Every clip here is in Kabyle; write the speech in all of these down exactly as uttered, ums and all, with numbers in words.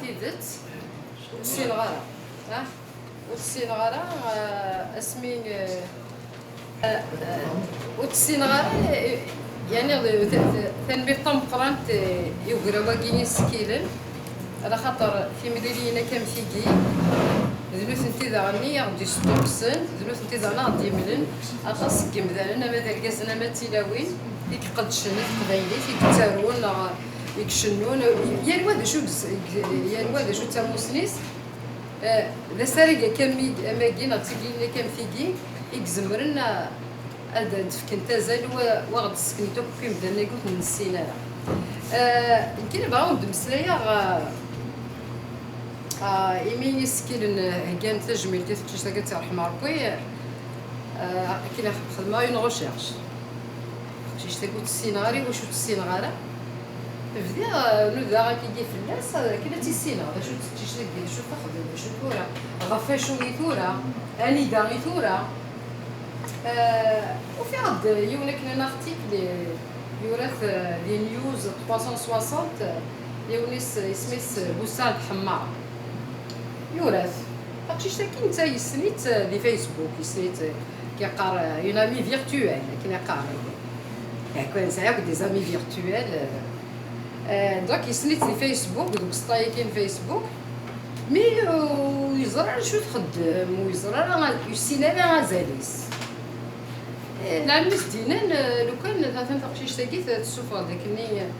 Tidet, ur tt-ssineɣ ara. Ah, ur tt-ssineɣ ara, ah, asmi, eh, ah, ah, ur tt-ssineɣ ara, eh, yani, eh, t-, t-, tanemmirt tameqqrant, eh, i ugraw-agi isekkilen, ala xaṭer timliliyin akka am tigi, d nutenti daɣen i aɣ-d-yesṭuqsen, d nutenti daɣen i aɣ-d-yemlen aṭas seg yemdanen, ama d irgazen, ama d tilawin, i iqeddcen i teqbaylit, i yettarun, neɣ i icennun, yal wa d acu i yeg-, yal wa d acu d tamusni-s, eh, d asarag akka am ig-, am agi neɣ d tigilin akka am tigi i izemren, eh, ad d-fkent azal u, u aɣ-d-sseknent akk imdanen-agi ur ten-nessin ara. Eh, nekkini bɣiɣ ad d-mmeslayeɣ, eh, eh, imi isekkilen, eh, heggan tajmilt i teqcict-agi ad tt-yerḥem Rebbi, eh, akken xedmeɣ une recherche. Taqcict-agi ur tt-ssineɣ ara, iwacu ur tt-ssineɣ ara? Bdiɣ, eh, nudaɣ akkagi fell-as, eh, akken ad tt-issineɣ. D acu d teqcict-agi, d acu texdem, d acu tura, ɣef wacu i tura, anida i tura. Eh, ufiɣ-d yiwen akken un article yura-t, eh, di News trois cent soixante, eh, yiwen is-, isem-is Bussaɛd Ḥemmar. Yura-t. Taqcict-agi netta yessen-itt, eh, di Facebook, yessen-itt, eh, akken yeqqar, eh, une amie virtuelle, akken yeqqar. Yeɛni, nesɛa akk des amis virtuels, eh, eh, donc yessen-itt di Facebook, deg useṭṭay-agi n Facebook, mi ur yeẓri ara acu txeddem, ur yeẓri ara, ur yessin ara azal-is. Eh, lɛelm i s-d-yennan, eh, lukan atan taqcict-agi t-, tessufeɣ-d akkenni, eh,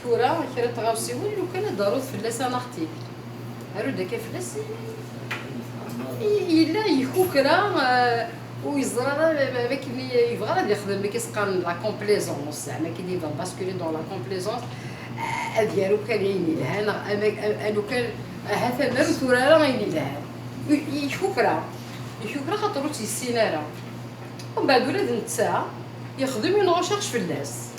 tura kra n tɣawsiwin, lukan ad d-taruḍ fell-as un article. Aru-d akka fell-as, i-, yella ikukra, eh, ur yeẓri ara, eh, akken i-, yebɣa ad yexdem, akken i s-qqaren la complaisance, zeɛma akken i yebɣa basculer dans la complaisance, eh, ad yaru kan ayen yelhan, neɣ ama-, a-, a-, lukan ahat amer ur tura ara ayen yelhan. I-, ikukra, ikukra xaṭer ur tt-yessin ara. Umbeɛd ula d netta yexdem une recherche fell-as.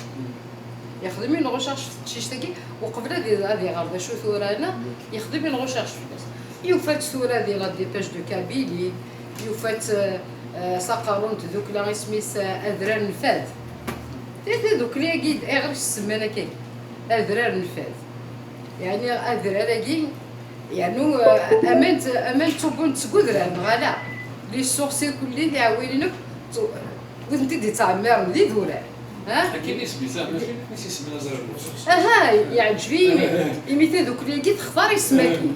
Yexdem une recherche f teqcict-agi, uqbel ad i-, ad iɣer d acu tura-nni, yexdem une recherche fell-as. Yufa-tt tura di la dépêche de Kabylie, yufa-tt, eh, eh, s aqerru n tdukla isem-is, eh, Adrar n Fad. Di tdukli-agi, ayɣer i s-semman akkagi? Adrar n Fad. Yeɛni adrar-agi, yernu, eh, aman t-, aman ttubun-d seg udrar, neɣ ala? Les sources kulli tiɛwilin akk ttu-, ur tent-id-yettɛemmiren d idurar. Ha? Akken isem-is, ah, mačči akken i s-isem azrar n uṣuṣu. Aha, yeɛǧeb-iyi imi, imi tadukli-agi textar isem-agi.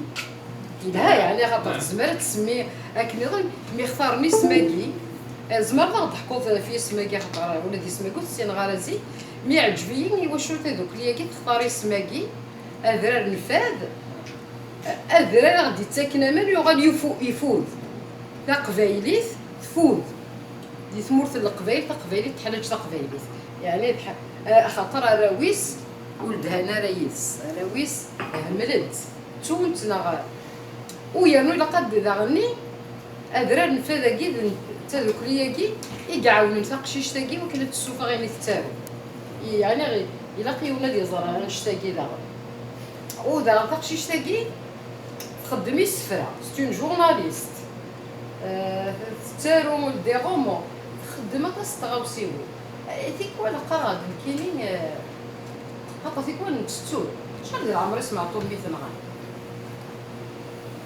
Yelha, yeɛni, xaṭer tezmer ad tsemmi akken iḍen, mi xtaren isem-agi. Eh, tzemreḍ ad ɣ-d-teḥkuḍ ɣef yisem-agi, xaṭer ula d isem-agi ur t-ssineɣ ara zik. Mi yeɛǧeb-iyi, iwacu tadukli-agi textar isem-agi, Adrar n Fad? Adrar i ɣ-d-yettaken aman yuɣal yufu-, ifud. Taqbaylit tfud. Di tmurt n Leqbayel, taqbaylit teḥlaǧ taqbaylit. Yeɛni tḥ-, eh, axaṭer arraw-is ur lhan ara yid-s. Arraw-is hemmlen-tt, ttun-tt neɣ. U yernu ilaq ad d-, daɣenni, Adrar n Fad-agi d n-, d tadukli-agi i iɛawnen taqcict-agi wakken ad tessufeɣ ayen i tettaru. Yeɛni, ilaq yiwen ad iẓer annect-agi daɣen. U daɣen taqcict-agi txeddem isefra, c'est une journaliste. Euh, tettaru des romans, txeddem aṭas n tɣawsiwin. Eh, tikwal qqareɣ-d nekkini, eh, xaṭer tikwal nettettu. Acḥal di leɛmer-is Meɛṭub mi t-nɣan?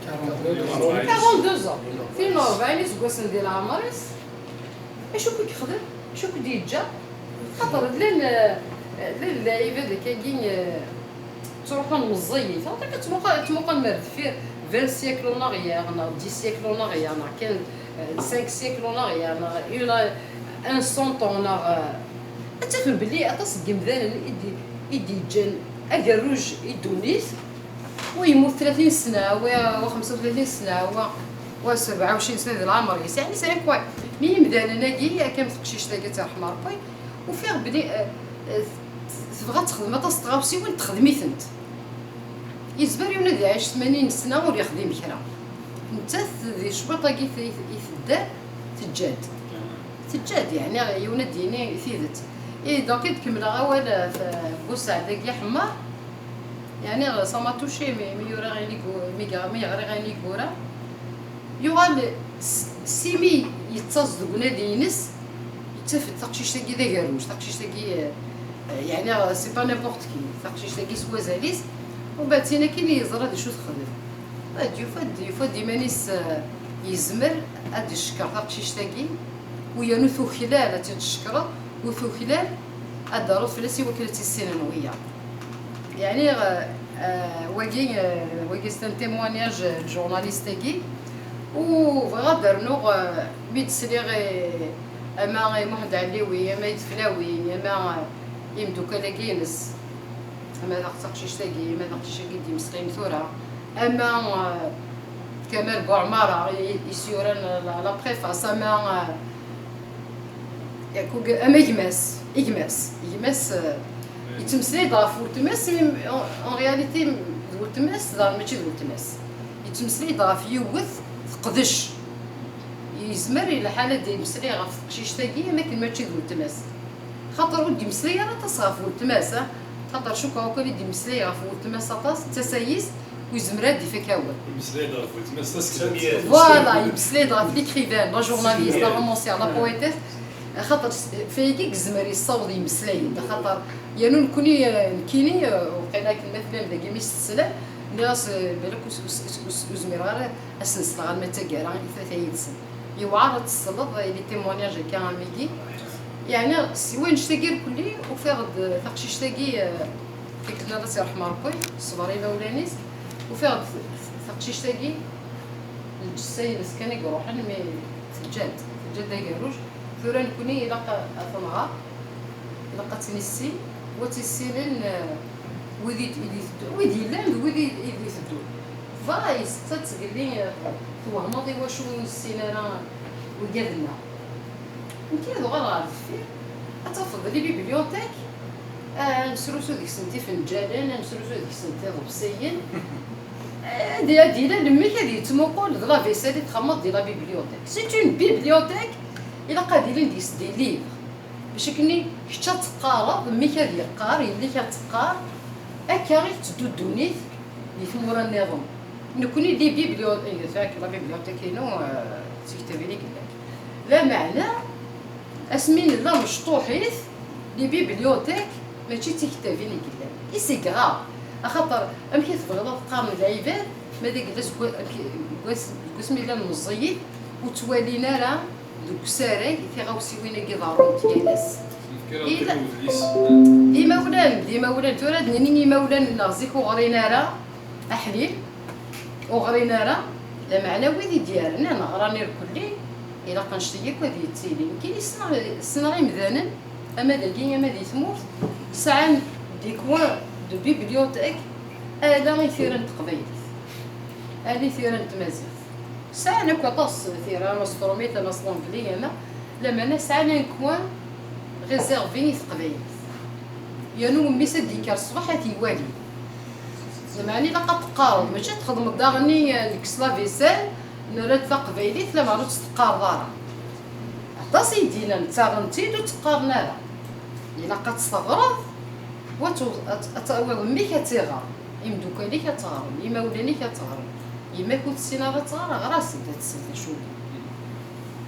Quarante-deux ans. Tin n rebɛin iseggasen di leɛmer-is. Acu akk i yexdem? Acu akk i d-yeǧǧa? Xaṭer llan, eh, llan lɛibad akkagi, eh, ttruḥun meẓẓiyit. Xaṭer akka ttmuqa-, ttmuqalem ar deffir, vingt siècles en arrière, neɣ dix siècles en arrière, neɣ quinze, eh, cinq siècles en arrière, neɣ une, un cent ans, neɣ, eh, ad tafem belli aṭas n yemdanen i d-, i d-yeǧǧan agerruj i ddunit, wa yemmut tlatin sna, wa, wa xemsa u tlatin sna, wa, wa sebɛa u ɛecrin sna di leɛmer-is. Yeɛni, c'est incroyable. Mi yimdanen-agi, akka am teqcict-agi, ad tt-yerḥem Rebbi, ufiɣ belli, eh, eh, tebɣa ad texdem aṭas n tɣawsiwin, texdem-itent. Yezmer yiwen ad iɛic tmanyin sna ur yexdim kra. Nettat di cwiṭ-agi i t-, i tedder, teǧǧa-d. Teǧǧa-d, yeɛni yiwen ad d-yini tidet. Et donc, ad kemmleɣ awal, eh, f-, Busaɛd-agi Ḥemmar. Yeɛni, ça m'a touché, mi, mi yura ayen i yu-, mi ga-, mi yeɣriɣ ayen i yura. Yuɣal s-, simi yettaẓ deg unadi-ines, yettaf-d taqcict-agi d agerruj, taqcict-agi, eh, eh, yeɛni, c'est pas n'importe qui, taqcict-agi s wazal-is. U batin akin yeẓra d acu texdem. Ad yufa-d, yufa-d iman-is, eh, yezmer ad d-icekkeṛ taqcict-agi, u yernu tuklal ad tt-id-tcekkreḍ, u tuklal ad d-taruḍ fell-as i wakken ad tt-issinen wiyaḍ. Yeɛni, eh, eh, wagi, eh, wagi c'est un témoignage, eh, n journaliste-agi, u bɣiɣ ad d-rnuɣ, eh, mi d-sliɣ i, ama i Muḥend Ɛelliwi, ama i Teflawin, ama, eh, imeddukal-agi-ines. Ama d taqcict-agi, ama d aqcict-agi d-yemmeslayen tura, ama, eh, Kamal Buɛmara i, i s-yuran la, la préface, ama, eh, yakk-, ama gma-s, gma-s, gma-s, eh, yettmeslay-d ɣef weltma-s, mais en, en réalité d weltma-s, daɣen mačči d weltma-s. Yettmeslay-d ɣef yiwet teqdec. Yezmer i lḥal ad d-yemmeslay ɣef teqcict-agi, am akken mačči d weltma-s. Xaṭer ur d-yemmeslay ara aṭas ɣef weltma-s, ah. Xaṭer cukkeɣ ukan i d-yemmeslay ɣef weltma-s aṭas, d tasa-is, ur yezmer ad d-ifak awal. Yemmeslay-d ɣef weltma-s tasekkart. Voilà, yemmeslay-d ɣef l'écrivaine, la journaliste, la romancière, la poétesse. Xaṭer s-, fayagi yezmer yessaweḍ yemmeslay-d, xaṭer yernu nekkni, eh, nekkini, eh, waqila akken ma tellam dagi mi s-teslam, nniɣ-as, eh, balak ur s-, ur s-, ur s-, ur zmireɣ ara ad s-nesleɣ arma d taggara i tlata yid-sen. Yewɛer ad tesleḍ i les témoignages akka am wigi. Yeɛni, s wannect-agi irkelli, ufiɣ-d taqcict-agi, eh, tikkelt-nni ad tt-yerḥem Ṛebbi, ṣṣber i imawlan-is, ufiɣ-d taqcict-agi, lǧessa-ines kan i iruḥen, mi teǧǧa-d, teǧǧa-d agerruj. Tura nekkni ilaq ad t-nɣer, ilaq ad tt-nissin, u ad tt-issinen, eh, wid i d-, i d-iteddun, wid yellan d wid i, i d-iteddun. Tebɣa yes-, ad tgelli, eh, twehmeḍ i wacu ur nessin ara wigad-nneɣ. Nekk ad uɣaleɣ ɣer deffir, ad tafeḍ les bibliothèques, eh, ad nesrusu deg-sent ifenǧalen, ad nesrusu deg-sent iḍebsiyen. Eh, ad, ad yili lemmek ad yettmuqul d la vaisselle i txedmeḍ di la bibliothèque. C'est une bibliothèque, ilaq ad ilin deg-s des livres. Bac akken kečč ad teqqareḍ, mmi-k ad yeqqar, yelli-k ad teqqar, akka i tetteddu ddunit di tmura nniḍen. Nekkni di biblio-, eh, la bibliothèque-inu, eh, d tiktabin i yellan. Lameɛna, asmi nella mecṭuḥit, les bibliothèques mačči d tiktabin i yellan. I c'est grave. Axaṭer, amek i tebɣiḍ ad qqaren lɛibad, ma d agella seg wa-, amek, deg was-, deg wasmi llan meẓẓiyit, ur ttwalin ara deg usarag tiɣawsiwin-agi ḍerrunt yal ass. Nefka-aɣ-d imawlan, d imawlan, tura ad nini imawlan-nneɣ zik ur ɣrin ara aḥlil, ur ɣrin ara, lameɛna wid i d-yernan ɣran irkelli, ilaq annect-agi akk ad yettili. Nekkini ssneɣ, ssneɣ imdanen, ama dagi ama di tmurt, sɛan des coins de bibliothèque, ala i tira n teqbaylit, ala i tira n tmaziɣt. Sɛan akk aṭas tira, ama s trumit, ama s l'anglais, ama, lameɛna sɛan un coin réservé i teqbaylit. Yernu mmi-s ad d-yekker ṣṣbeḥ ad t-iwali. Lameɛna ilaq ad teqqareḍ, mačči ad txedmeḍ daɣen-nni, eh, nekkes la vaisselle, nerra-d taqbaylit, lameɛna ur tt-teqqareḍ ara. Aṭas i yi-d-yennan ttaɣen-tt-id ur tt-qqaren ara. Ilaq ad tt-teɣreḍ, u ad tu-, ad, ad tawiḍ mmi-k ad tt-iɣer. Imdukal-ik ad tt-ɣren, imawlan-ik ad tt-ɣren. Yemma-k ur tessin ara ad tɣer, ɣer-as-d ad tessel d acu-nni.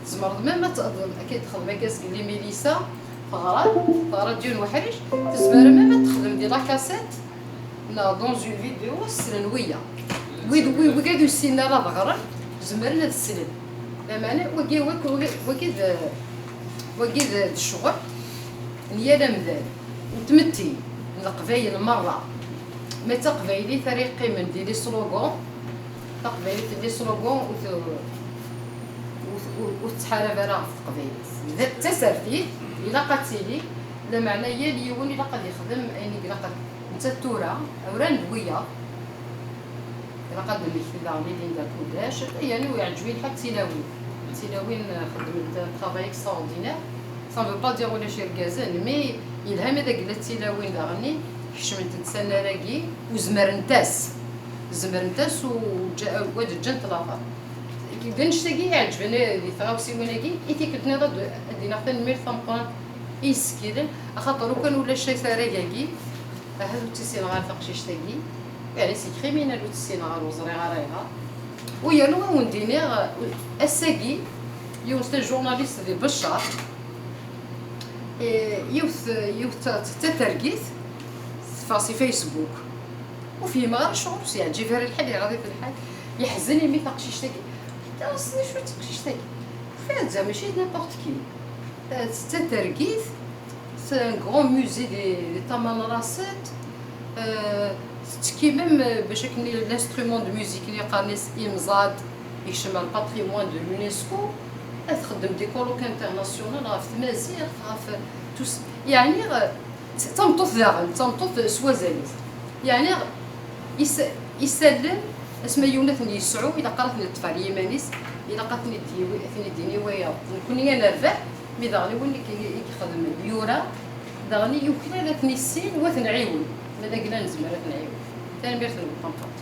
Tzemreḍ même ad t-, ad k-id-texdem akka zgelli Milisa, teɣra, teɣra-d yiwen weḥric, tezmer même ad texdem di la cassette, neɣ dans une vidéo, ad slen wiyaḍ. Wid, wi-, wigad ur ssinen ara ad ɣren, zemren ad slen. Lameɛna wagi, wagi, wagi, wagi d, wagi d, d ccɣel n yal amdan, n tmetti, n Leqbayel merra. Ma d taqbaylit ara yeqqimen di les slogans, taqbaylit n les slogans ur t-, ur t-, ur, ur tettḥarab ara ɣef teqbaylit. D, d tasertit, ilaq ad tili, lameɛna yal yiwen ilaq ad yexdem ayen i ilaq ad, nettat tura, uran d wiyaḍ, ilaq ad d-nmekti daɣen i Linda Kudac, yernu iɛǧeb-iyi lḥal d tilawin. Tilawin, eh, xeddment un travail extraordinaire. Ça ne veut pas dire ulac irgazen, mais yelha ma d agella d tilawin daɣen kecment-d s annar-agi, u zemrent-as. Zemrent-as u ǧa-, u ad ǧǧent later. D annect-agi i iɛeǧben di tɣawsiwin-agi, i tikkelt-nniḍen ad, ad d-iniɣ tanemmirt tameqqrant i yessekkilen, axaṭer ukan ulac asarag-agi, ahat ur tt-issineɣ ara taqcict-agi, yeɛni c'est criminel ur tt-issineɣ ara, ur ẓriɣ ara ayɣer. U yernu ad wen-d-iniɣ, ass-agi, yiwet tajournaliste di Beccar, eh, yiwet, yiwet ta-, ta-, tatergit, teffeɣ si Facebook. Ur fhimeɣ ara acuɣer ur s-yeɛǧib ara lḥal, iɣaḍ-it lḥal, yeḥzen imi taqcict-agi. Taɣest d acu d teqcict-agi? Tufiḍ-tt mačči d n'importe qui. Eh, d tatergit, c'est un grand musée di, di tama n Raṣet. Eh, tettekki même, eh, bac akken l'instrument de musique-nni qqaren-as imẓad, yekcem ar le patrimoine de l'UNESCO. Ad txeddem des colloques internationaux ɣef tmaziɣt, ɣef tus-, yeɛni, eh, d tameṭṭut daɣen, d tameṭṭut s wazal-is. Yeɛni, is-, isallen, asma yiwen ad ten-yesɛu, ilaq ara ad ten-yeṭṭef ar yiman-is, ilaq ad ten-id-yawi, ad ten-id-yini wayeḍ. Nekkni ad nerbeḥ, mi daɣen i win i k-, i ixedmen yura, daɣen i yuklal ad ten-issin u ad ten-nɛiwen. Ma d agla nezmer ad t-nɛiwen. Tanemmirt-nwen tameqqrant.